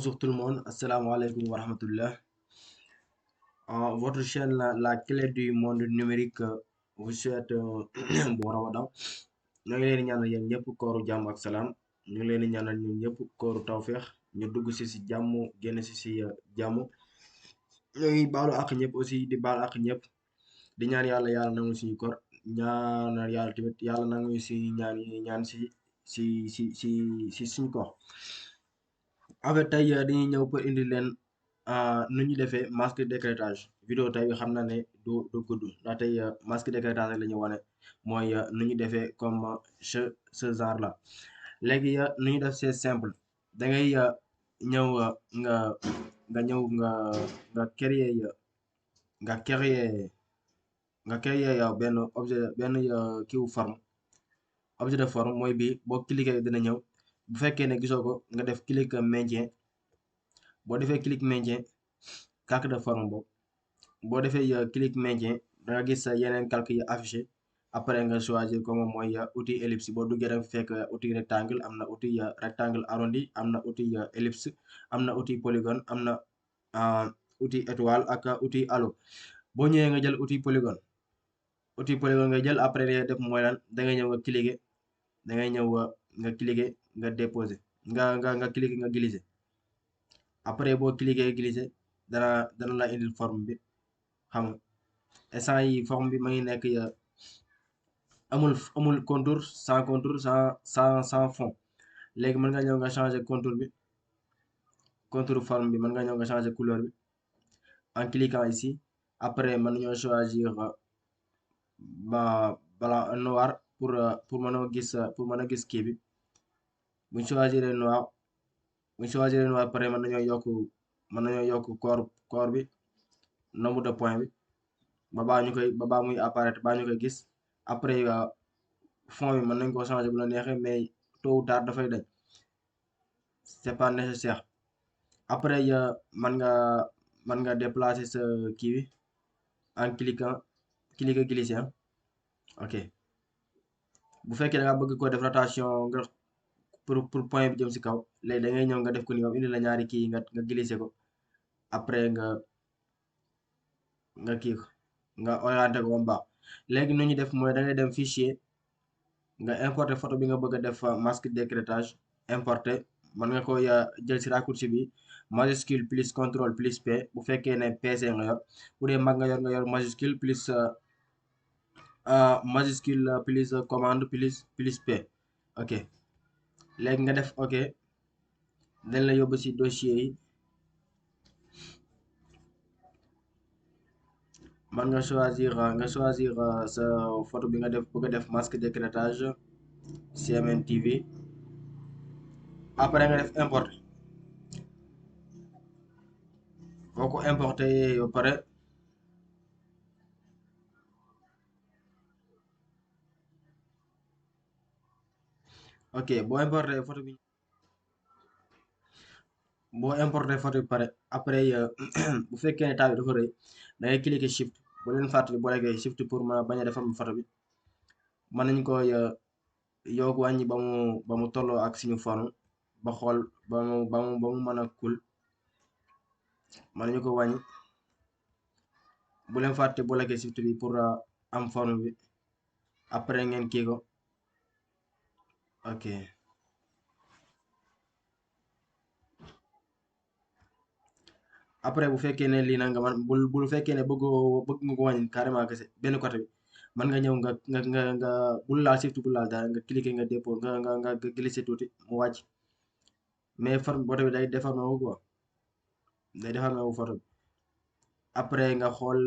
Bonjour tout le monde, assalamu alaikum wa rahmatullah. Votre chaîne, la clé du monde numérique, vous souhaite bon ramadan. Ñu ngi leen di ñaanal yéen ñëpp kooru jàmm ak salaam. Ñu ngi leen di ñaanal ñun ñëpp kooru tawféex. Ñu dugg si jàmm génn si jàmm. Ñu ngi baalu ak ñëpp aussi di baal ak ñëpp. Di ñaan yàlla nangu suñu koor. Ñaanal yàlla tamit yàlla nangu si ñaan yi ñaan si suñu koor. En fait tey dañuy ñëw pour indi leen nu ñu defee masque décrétage vidéo tey bi xam na ne du gudd ndax tey masque décrétage la ñu wane mooy nu ñu defee comme ce genre là léegi nu ñu def c'est simple da ngay ñëw nga ñëw nga créer nga créer yow benn objet benn kiiwu forme objet de forme mooy bii boo cliquer dina ñëw bu fekkee ne gisoo ko nga def clic maintien boo defee clic maintien calque de forme boobu boo defee clic maintien da nga gis yeneen calque yi affiché après nga choisir comme mooy outil ellipse boo duggee da nga fekk outil rectangle am na outil rectangle arrondi am na outil ellipse am na outil polygone am na outil étoile ak outil halo boo ñëwee nga jël outil polygone nga jël après def mooy lan da ngay ñëw nga cliquer da ngay ñëw nga cliquer nga déposer nga cliquer nga glisser après boo cliquer glisser dana la indil forme bi xam nga instant yi forme bi ma ngi nekk amul contour sans fond léegi mën nga ñëw nga changer contour forme bi mën nga ñëw nga changer couleur bi en cliquant ici après mën nañoo choisir blanc noir pour mën a gis kii bi buñ choisir noir pare mën nañoo yokk corps bi nombre de point bi ba baa muy apparaître baa ñu koy gis après fond bi mën nañ koo changer bu la neexee mais tôt ou tard dafay dañ c'est pas nécessaire après mën nga déplacer sa kii bi en cliquer glisser ok bu fekkee da nga bëgg ko def rotation nga pour point bi jëm si kaw léegi da ngay ñëw nga def ko ni moom indi la ñaari kii nga glisser ko après nga kii ko nga orienté ko ba mu baax léegi nu ñu def mooy da ngay dem fichier nga importer photo bi nga bëgg a def masque décrétage importer mën nga koy jël si raccourci bi majuscule plus contrôle plus P bu fekkee ne PC nga yor bu dee Mac nga yor majuscule plus commande plus P ok léegi nga def ok dañ la yóbbu si dossier yi man nga choisir sa photo bi nga bëgg a def masque décrétage CMN TV après nga def importer boo ko importer ba pare ok boo importer photo bi pare après bu fekkee ne taal bi dafa rëy da ngay cliquer shift bu leen fàttali boo lekkee shift pour ma bañ a defar photo bi mën nañ koy yokk wàññi ba mu tolloo ak suñu forme ba xool ba mu mën a cool mën nañu ko wàññi bu leen fàtte boo lekkee shift bi pour am forme bi après ngeen kii ko ok après bu fekkee ne lii nag nga man bu fekkee ne bëgg nga ko wàññi carrément kese benn côté bi mën nga ñëw nga bul laal shift bul laal dara nga cliquer nga dépôt nga glisser tuuti mu wàcc mais forme photo bi day déformé wu quoi day déformé wu photo bi après nga xool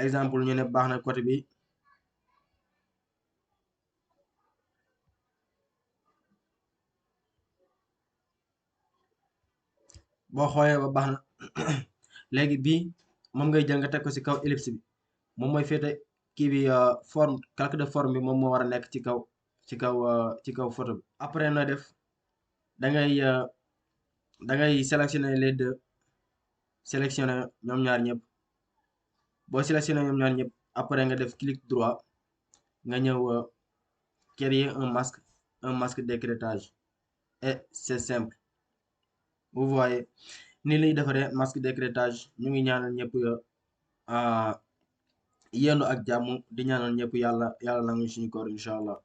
exemple ñu ne baax na côté bi boo xoolee ba baax na léegi bii moom ngay jël nga teg ko ci kaw ellipse bi moom mooy féete kii bi forme calque de forme bi moom moo war a nekk ci kaw photo bi après na def da ngay sélectionner les deux sélectionner ñoom ñaar ñëpp boo sélectionner ñoom ñaar ñëpp après nga def clic droit nga ñëw créer un masque d'écrêtage et c'est simple. Vous voyez ni lay defaree masque d'écrêtage. ñu ngi ñaanal ñëpp yendu ak jàmm di ñaanal ñëpp yàlla nangu suñu koor incha allah.